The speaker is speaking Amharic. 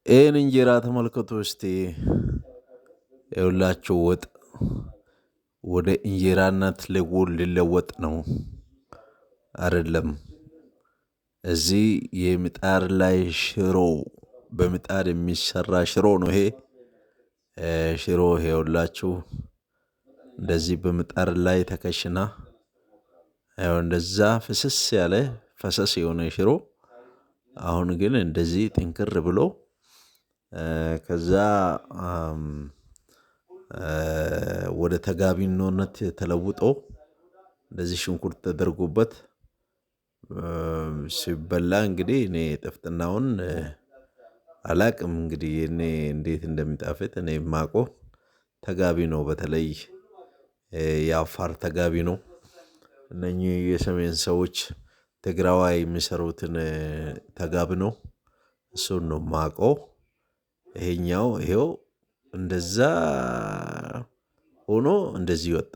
ይህን እንጀራ ተመልከቱ እስቲ። የሁላችሁ ወጥ ወደ እንጀራነት ሊለወጥ ነው አይደለም። እዚህ የምጣድ ላይ ሽሮ፣ በምጣድ የሚሰራ ሽሮ ነው ይሄ ሽሮ። ይኸውላችሁ እንደዚህ በምጣድ ላይ ተከሽና ያው እንደዛ ፍስስ ያለ ፈሰስ የሆነ ሽሮ፣ አሁን ግን እንደዚህ ጥንክር ብሎ ከዛ ወደ ተጋቢኖነት ተለውጦ እንደዚህ ሽንኩርት ተደርጎበት ሲበላ እንግዲህ እኔ ጥፍጥናውን አላቅም። እንግዲህ እኔ እንዴት እንደሚጣፍጥ እኔ የማውቀው ተጋቢ ነው። በተለይ የአፋር ተጋቢ ነው። እነኚህ የሰሜን ሰዎች ትግራዋይ የሚሰሩትን ተጋቢ ነው። እሱን ነው የማውቀው። ይሄኛው ይሄው እንደዛ ሆኖ እንደዚህ ወጣ።